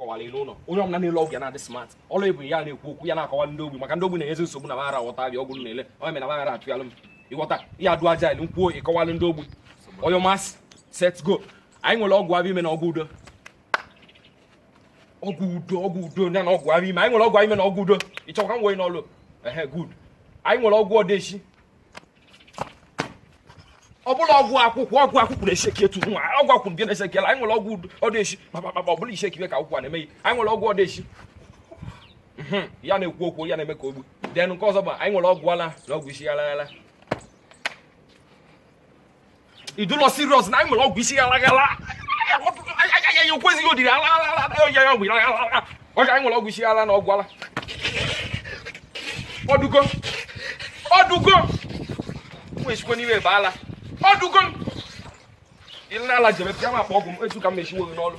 Kọwara n'ụlọ onye ọbụla na-ele ọgwụ ya na-adị smart. Ọlụ ebu ya na-ekwu okwu ya na-akọwa ndị ogbi, maka ndị ogbi na-enyezi nsogbu na maghara aghọta abịa ọgwụ na-ele onye mere na maghara achụyalụ m ịghọta ya adụ aja ilu nkwuo ịkọwalụ ndị ogbi. Oyo mas set go. Anyị nwere ọgwụ abịa ime na ọgwụ udo, ọgwụ udo, ọgwụ udo ya na ọgwụ abịa ime. Anyị nwere ọgwụ abịa ime na ọgwụ udo. Ị chọkwa ka m wee n'ọlụ? Ehe, good. Anyị nwere ọgwụ ọdeshi, ọ bụla ọgwụ akwụkwọ, ọgwụ akwụkwọ na-esheki etu nwa ọgwụ akwụkwọ ndị na-esheki ala. Anyị nwere ọgwụ ọdeshi kpakpakpa, ọ bụla isheki ka akwụkwọ na-eme. Anyị nwere ọgwụ ọdeshi ya na-ekwu okwu ya na-eme ka ogbu. Then nke ọzọ bụ anyị nwere ọgwụ ala na ọgwụ isi ghala ghala. Idụlọ serious na anyị nwere ọgwụ isi ghala ghala okwezighị odiri ala ala ala ya ọgwụ ala ọja. Anyị nwere ọgwụ isi ghala na ọgwụ ala. Ọdụgo, ọdụgo nwa esikwe n'ime ebe ala ọdụgo ile ala jebe pịa m akpa ọgwụ m etu ka m mechiwo gị n'ọlụ.